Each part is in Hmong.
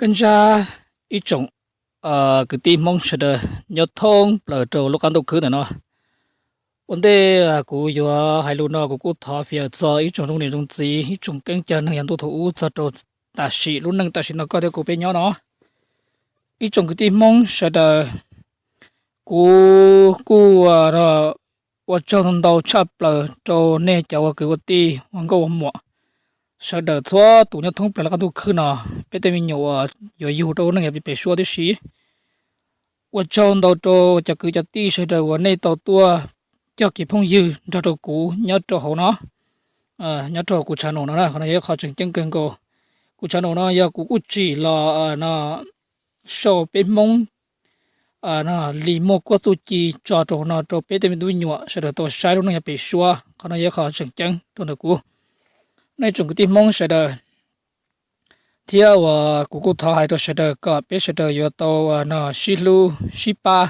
Kab ntsab ib tsoom kwv tij Hmoob sawv daws nyob thoob plaws rau lub qab ntuj khwb ntawm no. Ua ntej kuv yuav hais lus no kuv kuj thov fiav txog ib tsoom zoo niam zoo txiv, ib tsoom keeb cag neeg yav ntuj thaum ub txog rau tam sim lub neej tam sim no koj thiab kuv peb nyob no. Ib tsoom kwv tij Hmoob sawv daws, kuv kuj ua tsaug ntau tshaj plaws rau nej cov ua kwv ua tij ua nkauj ua muam sawv daws txhua tus nyob thoob plaws lub qab ntuj khwb no, peb tej me nyuam uas yuav yug rau lub neej yav pem suab tib si. Ua tsaug ntau rau cov kwv cov tij sawv daws uas nej tau tuaj coj kev phooj ywg nrog rau kuv nyob rau hauv no, nyob rau kuv channel no na. Qhov no yog ib qho tseem ceeb kawg nkaus. Kuv channel no yog kuv kuj tsim los no sau peb Hmoob li muaj kuab txuj ci tso rau no rau peb tej me tub me nyuam sawv daws tau saib lub neej yav pem suab. Qhov no yog ib qho tseem ceeb rau ntawm kuv, nej tsoom kwv tij Hmoob sawv daws. Thiab uas kuv kuj thov hais rau sawv daws kom peb sawv daws yuav tau no sib hlub sib pab.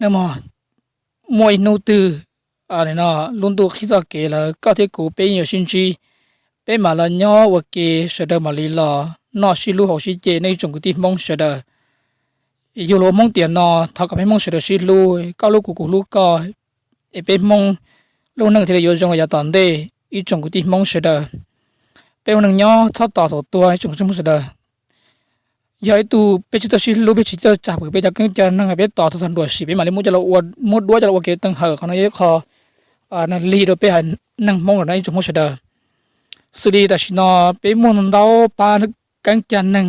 Nej mog, muaj ib hnub twg lub ntuj qhib txoj kev lawm koj thiab kuv peb yeej yuav sib ntsib, peb mam los nyob ua ke, sawv daws mam li los noj sib hlub haus sib ce, nej ib tsoom kwv tij Hmoob sawv daws. Yug los ua Hmoob tiam no thov kom peb Hmoob sawv daws sib hlub, koj hlub kuv kuv hlub koj, es peb Hmoob lub neej thiaj li yuav zoo los yav tom ntej ib tsoom kwv tij Hmoob sawv daws. Peb ua neej nyob txhob tos thaum tuag ib tsoom kwv tij Hmoob sawv daws. Yog ib tug peb tsis txawj sib hlub, peb tsis txawj tsa pwm peb cov keeb cag neeg, peb tos txog thaum nruam sim peb mam li muab coj los ua, muab duab coj los ua kev teeb hawm, qhov no yog ib qho lig rau peb haiv neeg Hmoob lawm no ib tsoom Hmoob sawv daws. Xws li tam sim no peb muaj ntau pab keeb cag neeg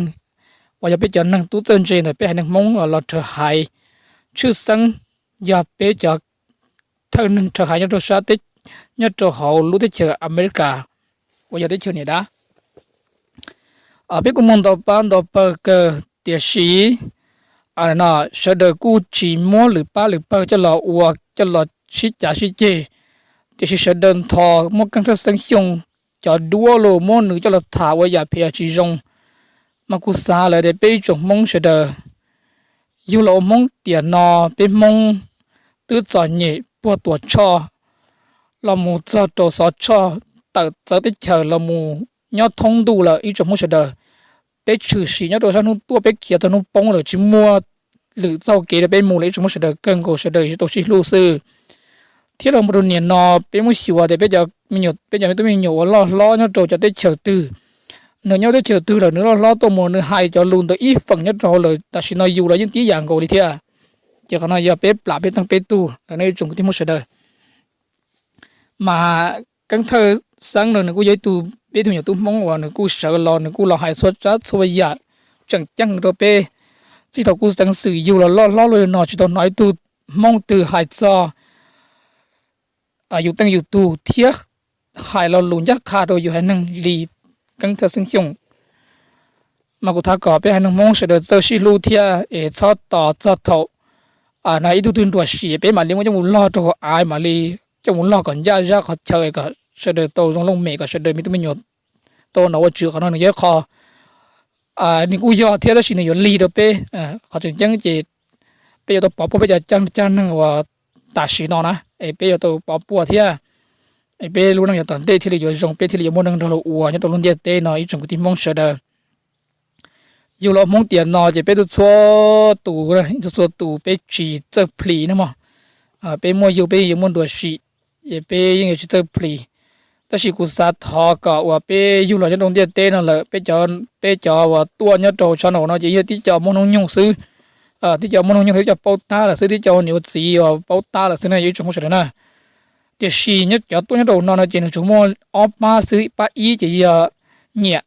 uas yog peb cov neeg tub txawj ntse ntawm peb haiv neeg Hmoob los raws haiv tshwj xeeb, yog peb cov thawj neeg raws haiv nyob rau sab teb, nyob rau hauv lub teb chaws Amelikas uas yog teb chaws niam dab. Peb kuj muaj ntau pab ntau pawg kawg, tiam sis sawv daws kuj tsis muab lwm pab lwm pawg coj los ua, coj los sib cav sib ceg, tiam sis sawv daws ntho muaj keeb thawj xeeb Xyooj cov duab los muab nws coj los tham ua yam phem yam tsis zoo. Mas kuv xav lawm tias peb ib tsoom Hmoob sawv daws, yug los ua Hmoob tiam no, peb Hmoob twb txom nyem puag Tuam Tshoj los mus txog rau Xov Tshoj, tawm txawv teb chaws los mus nyob thoob ntuj lawm ib tsoom Hmoob sawv daws. Peb tshwm sim nyob rau sab hnub tuaj, peb khiav txog hnub poob lawm, tsis muaj lwm txoj kev rau peb mus lawm ib tsoom Hmoob sawv daws, kawg nkaus sawv daws yuav tsum tau sib hlub xwb. Thiab los mus rau niam no peb muab xyuas tias peb cov, peb cov me tub me nyuam uas loj hlob nyob rau cov teb chaws twg, nws nyob teb chaws twg lawm, nws loj hlob tuaj mus nws hais cov lus ntawd ib feem nyob rau hauv lawm, tam sim no yus los yeej tib yam nkaus li thiab. Ces qhov no yog peb plam peb teej peb tug lawm nej ib tsoom kwv tij Hmoob sawv daws. Mas keeb thawj xeeb no nws kuj yog ib tug, peb tug me nyuam tub Hmoob uas nws kuj sawv los nws kuj los hais txhua tsav txhua yam tseem ceeb rau peb. Txij thaum kuv xeev xwm yug los loj hlob los no tsis tau hnov ib tug Hmoob twg hais txog yus teej yus tug thiab hais lo lus ncaj qha rau yus haiv neeg li keeb thawj xeeb Xyooj. Mas kuv thov kom peb haiv neeg Hmoob sawv daws txawj sib hlub thiab es txhob tos txog thaum no ib tug twg nruam sim peb mam li muab coj mus log rau hauv av, mam li coj mus log kom ncaj zaj qhov chaw kom sawv daws tau zoo looj mem, kom sawv daws me tub me nyuam tau ua nom ua tswv. Qhov no nws yog ib qho, nws kuj yog thiab tab sis nws yuav lig rau peb. Qhov tseem ceeb ces peb yuav tau pov puag peb cov cag neeg uas tam sim no na, es peb yuav tau pov puag thiab, es peb lub neej yav tom ntej thiaj li yuav zoo, peb thiaj li yuav muaj neej nrog luag ua nyob rau lub ntiaj teb no ib tsoom kwv tij Hmoob sawv daws. Yug los Hmoob tiam no ces peb txhua tus, txhua tus peb tsis txawj plis na mog. Peb muaj yug peb yeej yuav muaj nruam sim, es peb yeej yuav tsis txawj plis. Tab sis kuv xav thov kom uas peb yug los nyob rau ntiaj teb no lawm, peb cov uas tuaj nyob rau channel no ces yog tib co muaj hnub nyoog xwb, tib co muaj hnub nyoog, tib co paub tab lawm xwb, tib co ua niam ua txiv uas paub tab lawm xwb na ib tsoom Hmoob sawv daws na. Tiam sis nyob cov tuaj nyob rau no no ces nws tsuas muaj ob pab xwb, pab ib ces yog nyiam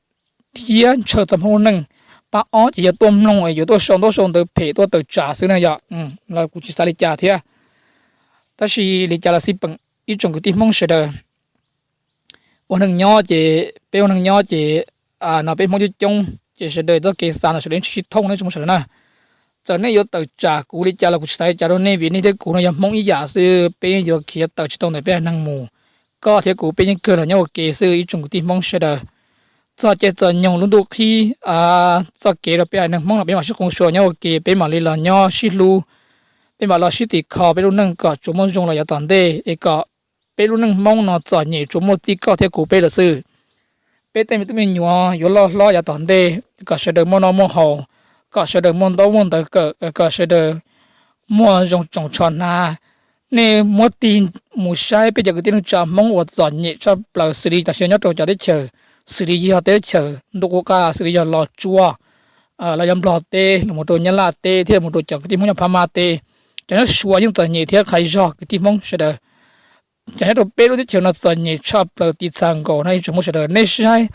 thiab ntshaw txog Hmoob lub neej, pab ob ces yog tuaj mloog es yuav tuaj sau ntaub sau ntawv phem tuaj tawm tsam xwb na yom. Los kuv tsis xav li cas thiab, tab sis li cas los xij peem ib tsoom kwv tij Hmoob sawv daws, ua neej nyob ces peb ua neej nyob ces no peb Hmoob coob coob ces sawv daws txoj kev xav no sawv daws tsis sib thooj no ib tsoom Hmoob sawv daws na. Txawm nej yuav tawm tsam kuv li cas los kuv tsis xav li cas rau nej vim nej thiab kuv no yog Hmoob ib yam xwb, peb yeej yuav khiav tawm tsis tau ntawm peb haiv neeg mus. Koj thiab kuv peb yeej kawg los nyob ua ke xwb ib tsoom kwv tij Hmoob sawv daws. Txog caij txog nyoog lub ntuj qhib txoj kev rau peb haiv neeg Hmoob no peb mam sib qoos suas nyob ua ke, peb mam li los nyob sib hlub, peb mam los sib txim kho peb lub neej kom tsuas muaj zoo los yav tom ntej es kom peb lub neej Hmoob no txom nyem tsuas muaj txij koj thiab kuv peb lawm xwb. peb tej me tub me nyuam yuav loj hlob yav tom ntej kom sawv daws muaj noj muaj haus, kom sawv daws muaj ntaub muaj ntawv kawm, kom sawv daws muaj zoo tsoos tsho hnav. Nej muab tig mus saib peb cov kwv tij neej tsa Hmoob uas txom nyem tshaj plaws xws li tam sim nyob rau cov teb chaws, xws li yog teb chaws ntuj qub qab, xws li yog Los Tsuas, los yog Nplog teb, los mus rau Nyab Laj teb thiab mus rau cov kwv tij Hmoob nyob Phab Mab teb. Cov nyob Suav yeej txom nyem thiab qhia zog kwv tij Hmoob sawv daws. Cov nyob rau peb lub teb chaws no txom nyem tshaj plaws tiv txas nkaus no ib tsoom Hmoob sawv daws. Nej saib,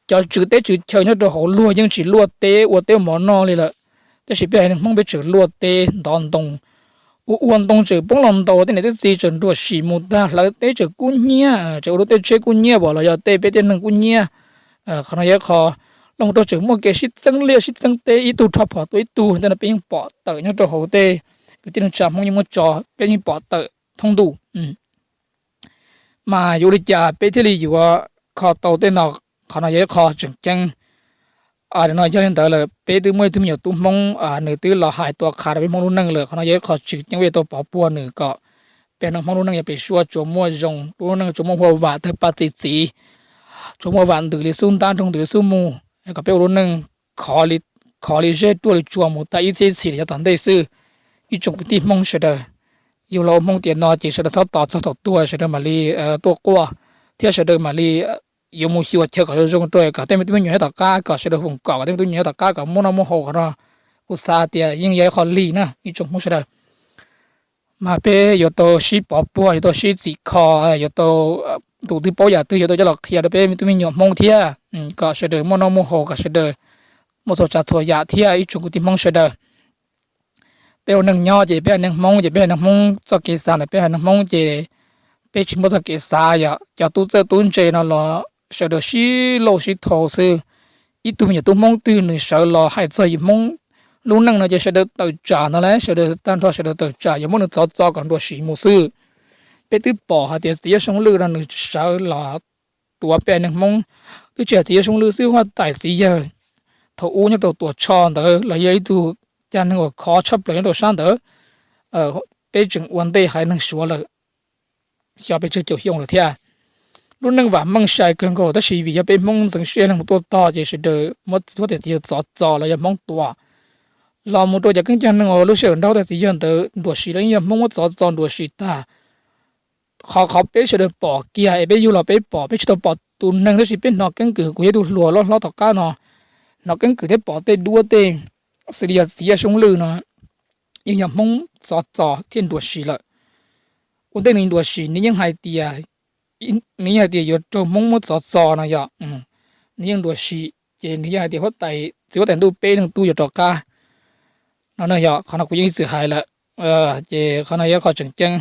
cov tswv teb tswv chaw nyob rau hauv luag yeej tsis luaj teb ua teb ua mov noj li lawm, tab sis peb haiv neeg Hmoob peb tseem luaj teb ntov ntoo, ua ua ntoo tseem poob los ntaus, tej niam tej txiv tseem nruam sim mus tag, hlawv teb tseem kub hnyiab, tseem ua lub tej tsheb kub hnyiab los yog tej peb tej neeg kub hnyiab. Qhov no yog ib qho, los mus rau tseem muaj kev sib txeeb liaj sib txeeb teb, ib tug rho phom tua ib tug, tej no peb yeej pom tawm nyob rau hauv tej kwv tij neej tsa Hmoob yeej muab tso, peb yeej pom tawm thoob ntuj. Mas yuav ua li cas peb thiaj li yuav kho tau tej no? Qhov no yog ib qho tseem ceeb. No yog li ntawd lawm peb twb muaj ib tug me nyuam tub Hmoob, nws twb los hais tua qha rau peb Hmoob lub neej lawm. Qhov no yog ib qho tseem ceeb, peb yuav tau pov puag nws kom peb neeg Hmoob lub neej yuav pem suab tsuas muaj zoo, lub neej tsuas muaj huaj vam tawg paj txi txiv, tsuas muaj vam ntws li xub ntab, nroo ntws li xub mus, kom peb ua lub neej khov li zeb ruaj li tsua mus tag ib txhiab txhis li yav tom ntej xwb. Ib tsoom kwv tij Hmoob sawv daws, yug los ua Hmoob tiam no ces sawv daws txhob tos txog thaum tuag sawv daws mam li tuaj quaj, thiab sawv daws mam li yuav mus xyuas chaw kom zoo zoo rau kom tej me tub me nyuam nyob tom qab kom sawv daws foom kom kom tej me tub me nyuam nyob tom qab kom muaj noj muaj haus. Qhov no kuv xav tias yeej yog ib qho lig na ib tsoom Hmoob sawv daws. Mas peb yuav tau sib pov puag, yuav tau sib txhim kho, yuav tau, tus twg paub yam twg yuav tau coj los qhia rau peb me tub me nyuam Hmoob thiab, kom sawv daws muaj noj muaj haus, kom sawv daws muaj txhua tsav txhua yam thiab ib tsoom kwv tij Hmoob sawv daws. Peb ua neej nyob ces peb haiv neeg Hmoob ces peb haiv neeg Hmoob txoj kev xav ntawm peb haiv neeg Hmoob ces peb tsis muaj txoj kev xav yom. Cov tub txawj tub ntse no los sawv daws sib lauj sib thau xwb. Ib tug me nyuam tub Hmoob twg nws sawv los hais txog yus Hmoob lub neej no ces sawv daws tawm tsam no las, sawv daws tag nrho sawv daws tawm tsam yuav muab nws txov txo kom nruam sim mus xwb. Peb twb pom hais tias txiv Yaj Soob Lwj no nws sawv los tuav peb haiv neeg Hmoob, twb tsis hais txiv Yaj Soob Lwj xwb, huab tais txiv yawg thaum ub nyob rau Tuam Tshoj ntawd los yog ib tug cag neeg uas khov tshaj plaws nyob rau sab ntawd. Peb tseem ua ntej haiv neeg Suav lawm xyov peb tsawg caum xyoo lawm thiab. Lub neej vam meej sai kawg nkaus tab sis vim yog peb Hmoob ntxeev siab leej mus tuaj tog ces sawv daws muab huab tais txiv yawg txov txo los yog Hmoob tua. Los mus rau cov keeb cag neeg uas lub sij hawm nrog huab tais txiv yawg ntawd nruam sim los yeej yog Hmoob muab txov txo nruam sim tag. Qhov qhov peb sawv daws pom kiag es peb yug los peb pom, peb tsis tau pom tus neeg tab sis peb hnov keeb kwm, kuv yog ib tug hluas loj hlob tom qab no, hnov keeb kwm thiab pom tej duab tej xws li yog txiv Yaj Soob Lwj no yeej yog Hmoob txov txo thiab nruam sim lawm. Ua ntej nws nruam sim nws yeej hais tias, nws yeej hais tias yuav raug Hmoob muab txov txo no yog, nws yeej nruam sim ces nws yeej hais tias huab tais, txiv huab tais ntuj peb leej tub yuav rov qab no na yog. Qhov no kuv yeej ib txwm hais lawm, ces qhov no yog qhov tseem ceeb.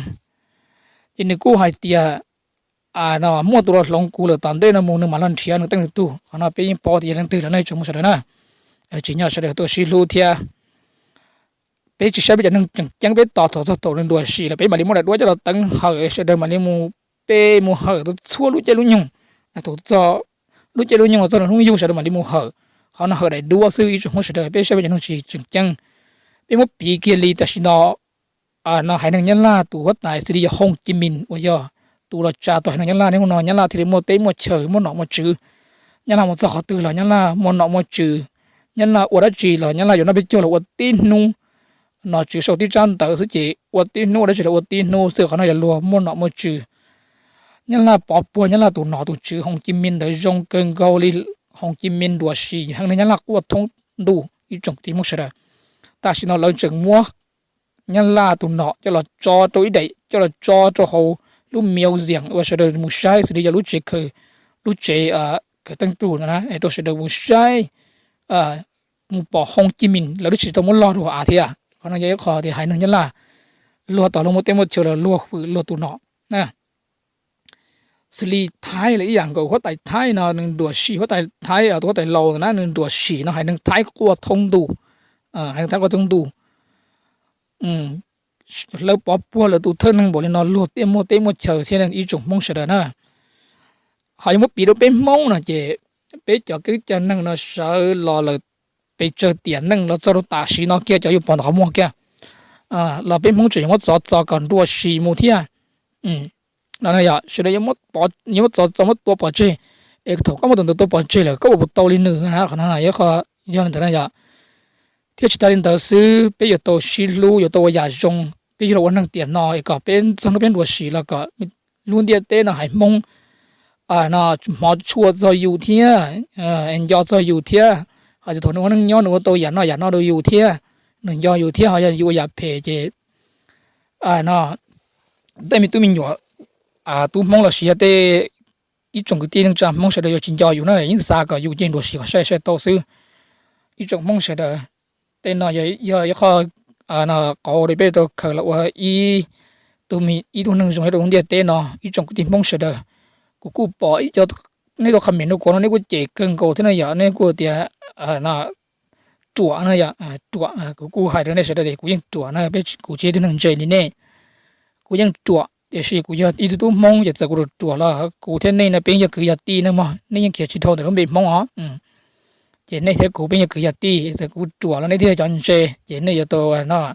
Ces nws kuj hais tias no muaj tus los hloov kuv lawm tom ntej no mus nws mam los nrhiav nws tej nws tug. Qhov no peb yeej paub tias yog leej twg lawm nej tsoom Hmoob sawv daws na. Tsim nyog sawv daws tuaj sib hlub thiab. Peb tsis saib peb cov neeg tseem ceeb, peb tos thaum txog thaum nws nruam sim lawm peb mam li muab daim duab coj los teev hawm, sawv daws mam li mus, peb mus hawm txhua lub caij lub nyoog. Thaum txog lub caij lub nyoog txog hnub yug sawv daws mam li mus hawm. Qhov no hawm daim duab xwb ib tsoom Hmoob sawv daws, peb saib peb cov neeg tsis tseem ceeb. Peb muab piv kiag li tam sim no, no haiv neeg Nyab Laj tus huab tais xws li yog Hoo Ci Min uas yog tus los tsa tau haiv neeg Nyab Laj, niaj hnub no Nyab Laj thiaj li muaj teb muaj chaw muaj nom muaj tswv. Nyab Laj mus txog qhov twg los Nyab Laj muaj nom muaj tswv. Nyab Laj ua dab tsi los Nyab Laj yuav noj peb caug los ua tib hnub. Nom tswv sau tib tsab ntawv xwb ces ua tib hnub, ua dab tsi los ua tib hnub xwb. Qhov no yog luag muaj nom muaj tswv. Nyab Laj pov puag Nyab Laj tus nom tus tswv Hoo Ci Min ntawd zoo kawg nkaus li. Hoo Ci Min nruam sim heev, Nyab Laj quaj thoob ntuj ib tsoom kwv tij Hmoob sawv daws. Tam sim no lawv tseem muab Nyab Laj tus nom coj los tso rau ib daim, coj los tso rau hauv lub museum uas sawv daws mus saib xws li yog lub tsev khaws, lub tsev khaws teej tug no na, rau sawv daws mus saib, mus pom Hoo Ci Min, lawv twb tsis tau muab log rau hauv av thiab. Qhov no yog ib qho tias haiv neeg Nyab Laj luag tos luag muaj teb muaj chaw los luag hwm luag tus nom na. Xws li Thaib los ib yam nkaus, huab tais Thaib no nws nruam sim, huab tais Thaib, tus huab tais laus na nws nruam sim no haiv neeg Thaib quaj thoob ntuj, haiv neeg Thaib quaj thoob ntuj. Lawv pov puag lawv tus thawj neeg npaum li no luag thiaj muaj teb muaj chaw thiab ib tsoom Hmoob sawv daws na. Ho yuav muab piv rau peb Hmoob no ces peb cov keeb cag neeg no sawv los lawm pes tsawg tiam neej los txog rau tam sim no kiag cov yus pom ntawm qhov muag kiag los peb Hmoob tseem yuav muab txov txo kom nruam sim mus thiab. No yog sawv daws yuav muab txov txo muab tua pov tseg, Es thaum koj muab tus ntawd tau pov tseg lawm koj ua puas tau li nws na, qhov no yog qhov yog li ntawd na yom. Thiab tsis tas li ntawd xwb, peb yuav tau sib hlub, yuav tau ua yam zoo, peb yuav los ua neeg tiam no es kom peb txog hnub peb nruam sim los kom lub ntiaj teb no haiv Hmoob no hmov tshua txog yus thiab, nco txog yus thiab. Hais tias thaum nws ua neej nyob nws ua tau yam no yam no rau yus thiab, nws nco yus thiab, ho yog yus ua yam phem ces no tej me tub me nyuam tub Hmoob los sis yog tej ib tsoom kwv tij neej tsa Hmoob sawv daws yuav tsis nco yus na, yeej xav kom yus ces nruam sim kom sai sai tau xwb. Ib tsoom Hmoob sawv daws, tej no yog ib qho qauv li peb tau khaws los ua ib tug, ib tug neeg zoo nyob rau lub ntiaj teb no. Ib tsoom kwv tij Hmoob sawv daws, kuv kuj pom nej tau qhov meem rau kuv no nej kuj cem kawg nkaus thiab no yom, nej kuj tias ruam no yom, ruam. Kuv kuj hais rau nej sawv daws tias kuv yeej ruam na, peb kuv tsis yog ib tug neeg ntse li nej, kuv yeej ruam, tiam sis kuv yog ib tug tub Hmoob ces txawm kuv ruam ruam los kuv thiab nej no peb yog kwv yog tij no mog, nej yeej khiav tsis dhau ntawm lub npe Hmoob os. Ces nej thiab kuv peb yog kwv yog tij, txawm kuv ruam los nej thiaj yog cov ntse, ces nej yuav tau no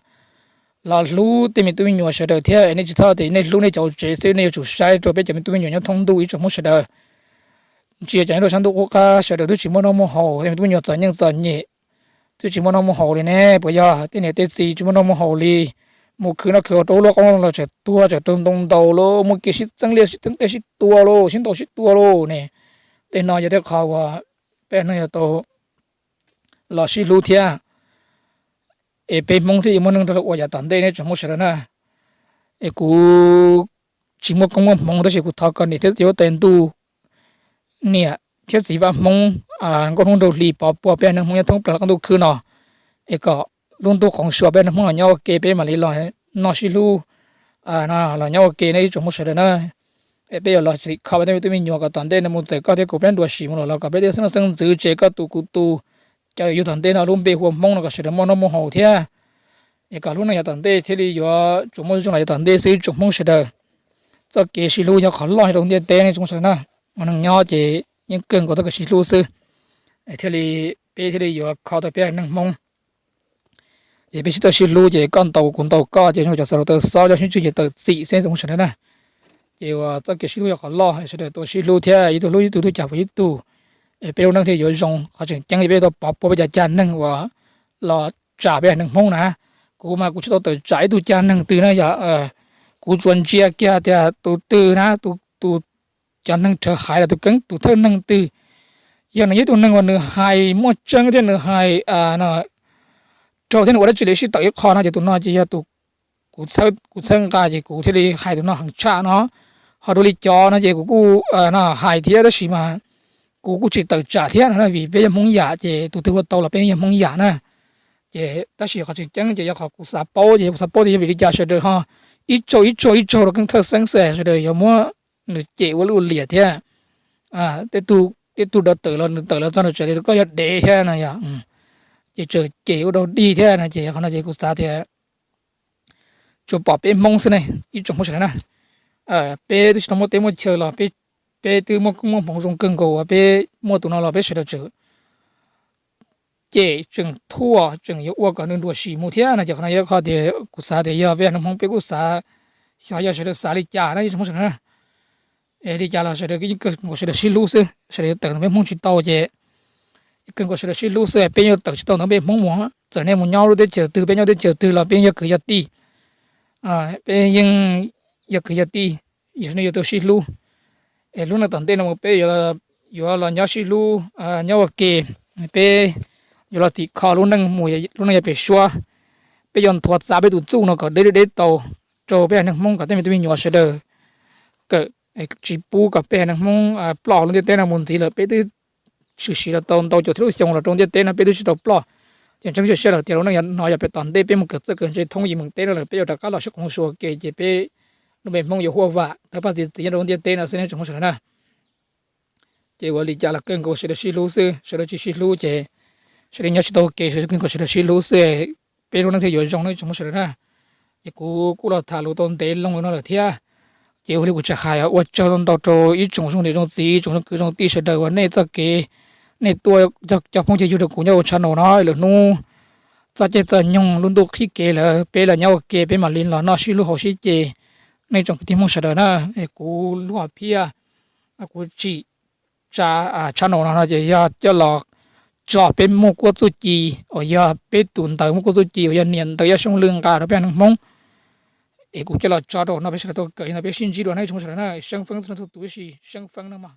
los hlub tej me tub me nyuam sawv daws thiab. Nej tsis txhob tias nej hlub nej cov tsev xwb, nej yuav tsum saib rau peb cov me tub me nyuam nyob thoob ntuj ib tsoom Hmoob sawv daws. Ntsia cov nyob rau sab ntuj qub qab sawv daws twb tsis muaj noj muaj haus, tej me tub me nyuam txom nyem txom nyem twb tsis muaj noj muaj haus li ne, puas yog? Tej niam tej txiv tsis muaj noj muaj haus li, mus khwv noj khwv haus rau lub qoob los tseem tuag, tseem raug ntoo ntaus lauj, muaj kev sib txeeb liaj sib txeeb teb sib tua lauj, sib ntaus sib tua lauj ne. Tej no yog tej qhov uas peb neeg yuav tau los sib hlub thiab, es peb Hmoob thiaj yuav muaj neej nrog luag ua yav tom ntej ne tsoom Hmoob sawv daws na. Es kuv tsis muaj koob muaj hmoov tab sis kuv thov kom niam thiab txiv huab tais ntuj, niam thiab txiv vaj Hmoob, nkauj hnub nraug hli pov puag peb neeg Hmoob nyob thoob plaws qab ntuj khwb no, es kom lub ntuj qoov xyuas peb neeg Hmoob los nyob ua ke, peb mam li los noj sib hlub, los nyob ua ke ne ib tsoom Hmoob sawv daws na. Es peb yuav los txhim kho peb tej me tub me nyuam kom tom ntej no mus txawm koj thiab kuv peb nruam sim mus los los kom peb tej xeeb leej xeeb ntxwv tsev koj tus kuv tus, cov yug tom ntej no lub npe hu ua Hmoob no kom sawv daws muaj noj muaj haus thiab, es kom lub neej yav tom ntej thiaj li yuav tsum muaj zoo los yav tom ntej xwb ib tsoom Hmoob sawv daws. Txoj kev sib hlub yog qhov loj rau ntiaj teb ne tsoom Hmoob sawv daws na. Ua neeg nyob ces yeej kawg nkaus txoj kev sib hlub xwb, thiaj li peb thiaj li yuav kho tau peb neeg Hmoob. Ces peb sib txawj sib hlub ces koj ntaus kuv ntaus koj ces zoo cov xav rau taw xob cov sib tswj ces tawm txim xwb tsoom Hmoob sawv daws na. Ces uas txoj kev sib hlub yog qhov loj, sawv daws tau sib hlub thiab ib tug hlub ib tug, ib tug cam ib tug, es peb lub neej thiaj yuav zoo. Qhov tseem ceeb yog peb tau pov puag peb cov cag neeg uas los tsam peb neeg Hmoob na. Kuv mas kuv tsis tau tawm tsam ib tug cag neeg twg na yog, kuv tsuas ntsia kiag tias tus twg na, tus cov neeg rhawv haiv los tus keeb tus thawj neeg twg, yog nws yog ib tug neeg uas nws hais muaj tseeb thiab nws hais raug thiab nws ua dab tsi li sib tawm ib qho no ces tus no ces yog tus kuv txhawb nqa ces kuv thiaj li hais tus no heev tshaj no. Ho dua li cov no ces kuv kuj hais thiab tab sis mas kuv kuj tsis tawm tsam thiab no vim peb yog Hmoob yam ces tus twg ua tau los peb yog Hmoob yam na. Ces tab sis qhov tseem ceeb ces yog qhov kuv xav paub ces kuv xav paub tias yog vim li cas sawv daws ho ib tsaug ib tsaug ib tsaug rau keeb thawj xeeb xwb sawv daws yuav muab nws cem ua lwj ua liam thiab. Tej tug dov tawm los nws tawm los txog nws tsev li koj yog dev thiab no yog, ces tseem cem ua dog dig thiab no ces qhov no ces kuv xav tias tsuas pom peb Hmoob xwb ne ib tsoom Hmoob sawv daws na. Peb twb tsis tau muaj teb muaj chaw los peb twb muaj koob muaj hmoov zoo kawg nkaus uas peb muaj tus no los peb sawv daws tseem cem tseem thuam tseem yuav ua kom nws nruam sim mus thiab no ces qhov no yog qhov tias kuv xav tias yog peb neeg Hmoob peb kuj xav, xyov yog sawv daws xav li cas na ib tsoom Hmoob sawv daws na. Es li cas los sawv daws kawg nkaus sawv daws sib hlub xwb, sawv daws yuav tawm ntawm peb Hmoob tsis tau ces kawg nkaus sawv daws sib hlub xwb, peb yuav tawm tsis tau ntawm peb Hmoob mus. Txawm nej mus nyob lub teb chaws twg peb nyob teb chaws twg los peb yog kwv yog tij, peb yeej yog kwv yog tij, yog nej yuav tau sib hlub. Es lub neej tom ntej no mus peb yuav los nyob sib hlub nyob ua ke, peb yuav los tim kho lub neej mus lub neej yav pem suab. Peb yuav nthuav txav peb tus txuj no kom deb deb tau rau peb neeg Hmoob kom tej me tub me nyuam sawv daws kawm, tsis pub kom peb neeg Hmoob ploj lub ntiaj teb no mus ntxiv lawm. Peb twb tshwm sim los tau ntau caum txhiab lub xyoo los rau ntiaj teb no peb twb tsis tau ploj. Ces ntseeg siab lawm tias lub neej no yog peb tom ntej peb mus kawm txawj kawm ntse thoob yim meem teb no lawm peb yuav rov qab los sib qhov ua ke ces peb lub npe Hmoob yuav huaj vam tawg paj txi txiv nyob rau lub ntiaj teb no xwb nej tsoom Hmoob sawv daws na. Ces ua li cas los kawg nkaus sawv daws sib hlub xwb, sawv daws tsis sib hlub ces sawv daws nyob tsis tau ua ke, sawv daws kawg nkaus sawv daws sib hlub xwb, peb lub neej thiaj yuav zoo nej tsoom Hmoob sawv daws na. Ces kuv kuj los tham lus tau ntev loo no lawm thiab. Ces ua li kuv tseem hais ua tsaug ntau rau ib tsoom zoo niam zoo txiv, ib tsoom zoo kwv zoo tij sawv daws uas nej txoj kev, nej tuaj cov phooj cov ywg rau kuv nyob ua channel no lwm hnub txoj caij txoj nyoog lub ntuj qhib kev lawm peb los nyob ua ke peb mam li los noj sib hlub haus sib ce. Nej tsoom kwv tij Hmoob sawv daws na, kuv lub hom phiaj, kuv tsim channel no no ces yog coj los tso peb muaj kuab txuj ci uas yog peb tus ntawv muaj kuab txuj ci uas yog niam ntawv Yaj Xyooj Lwj nqa rau peb neeg Hmoob. Es kuv coj los tso rau no peb sawv daws tau kawm no, peb sib ntsib dua nej tsoom sawv daws na, seeb feeb txhua tus ib si, seeb feeb no mog.